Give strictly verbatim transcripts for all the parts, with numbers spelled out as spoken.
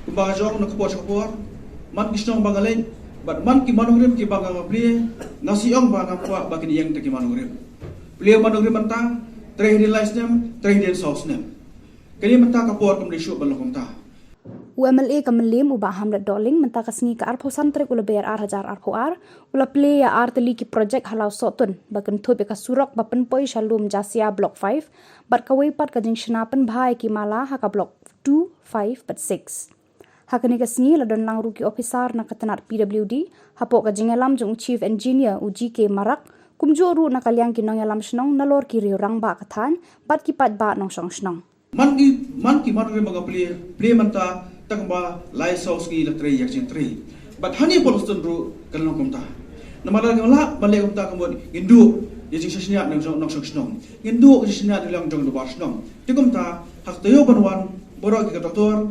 Kumba ka jong na ka por sha ka por, man ki shnong ba nga leit bad man ki man nongrim kiba nga plie, nga sngew ba ngam kwah ba kin ïeng da ki man nongrim. Plie man nongrim mynta, trei hadien lai snem, trei hadien saw snem. Kane mynta ka por kam dei shuh ban long kumta. U MLA ka Mylliem u Bah Hamlet Dohling mynta ka sngi ka arphew san tarik u Lber ar hajar arphew ar u la plie ïa ar tylli ki projek ha Lawsohtun, ba kynthup ïa ka surok ba pynpoi sha Lum Jasia Block five bad kawei pat ka jingshna pynbha ïa ki nala ha ka Block two, five bad six. Ha kane ka sngi la don lang ruh ki ophisar na ka tnat PWD hapoh ka jingïalam jong u Chief Engineer u G K Marak, kumjuh ruh na ka liang ki nongïalam shnong nalor ki riew rangbah ka thaiñ bad ki paidbah nongshong shnong. Man ki, man ki man nongrim ba nga plie, plie mynta tang ba lai saw sngi la trei ïa ka jingtrei. Bad hangne ha Lawsohtun ruh kan long kumta. Namar lada ngim lah ban leh kumta ka mut ngin duh ïa ka jingshaniah na ka jong nongshong shnong, ngin duh ka jingshaniah na ka liang jong u dorbar shnong. Te kumta ha ka taïew ban wan baroh ki ka doktor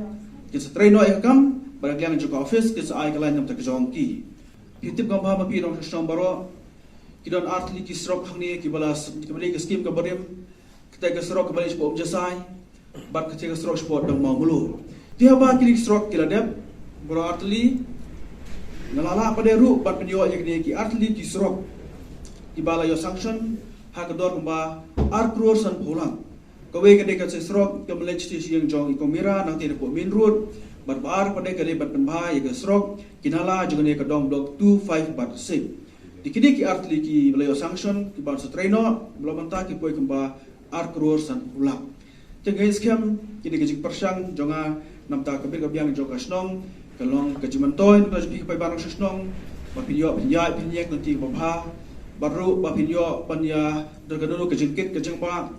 kin sa trei noh ïa ka kam, bad na ka liang jong ka office kin sa ai ka lain namar ka jong ki. Phi tip kumba ma phi nongshong shnong baroh, ki don ar tylli ki surok hangne kiba la, kiba dei ka skim kaba rim. Kata ka surok kaba leit shapoh Umjasai bad kata ka surok shapoh Dong Mawmluh. Te haba kine ki surok ki la dep baroh ar tylli, nga la lah pat de ruh ban pynïoh ïa kine ki ar tylli ki surok kiba la ïoh sanction ha ka dor kumba ar klur sanphew lak. Kawei ka dei ka surok kaba leit sha ïing jong i Kong Mira nangta napoh main road, bad ba ar pat de ka dei ban pynbha ïa ka surok, ki nala jong kane ka dong Block two, five bad six. Te kine ki ar tylli kiba la ïoh sanction kiban sa trei noh, ba la mynta ki poi kumba ar klur sanphew lak. Te nga ngeit skhem kine ki jingpyrshang jong nga namar ka bit ka biang jong ka shnong, ka long ka jingmyntoi namar jong phi ki paidbah nongshong shnong, ba phin ïoh phin ïaid phin ïeng na ka bynta kaba bha, bad ruh ba phin ïoh ban ïa don kano kano ka jingkit ka jingbah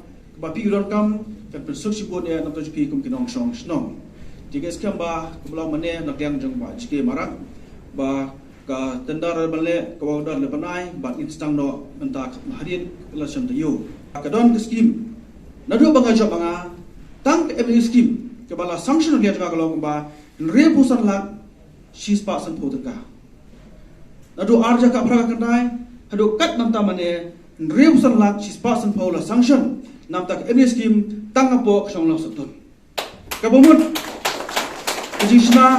ba phi donkam, kan pynsuk shibun ïa namar jong phi kum ki nongshong shnong. Te nga ngeit skhem ba kumba long mynne na ka liang jong Bah G K Marak, ba ka tender ban leh, ka order leh ban ai, bad ngin sdang noh mynta hadien la shem taïew. Ka don ka skim naduh ba nga jop ma nga, tang ka MLA skim kaba la sanction na ka liang jong nga ka long kumba hynriewphew san lak shispah sanphew tyngka. Naduh ar hajar khatphra khyndai haduh kat mynta mynne, hynriewphew san lak shispah sanphew la sanction namar ka MLA skim tang hapoh ka shnong Lawsohtun. Kaba mut ka jingshna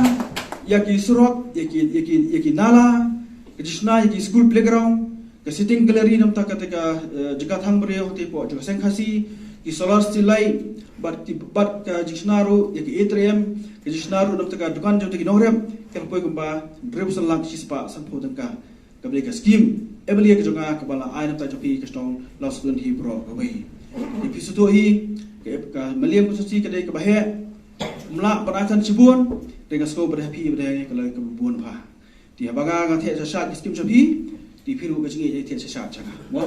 ïa ki surok, ïa ki, ïa ki, ïa ki nala, ka jingshna ïa ki school playground, ka sitting gallery namar kata ka, eh, jaka thang briew te hapoh jaka seng Khasi, ki solar street light, bad ki, bad ka jingshna ruh ïa ki atrium, ka jingshna ruh namar ka dukan jong ki nongrep, kan poi kumba hynriewphew san lak shispah sanphew tyngka. Kaba dei ka skim MLA ka jong nga kaba la ai namar jong phi ka shnong Lawsohtun hi baroh kawei. Te phi sngewthuh hi, ka, ka Mylliem constituency ka dei kaba heh, ym lah ban ai than shibun, te nga sngew ba dei ha phi ba dei ka long kaba bun bha. Te haba nga nga theh shah shah ki skim jong phi, te phi ruh ka jingïeit theh shah shah jong nga. Mo?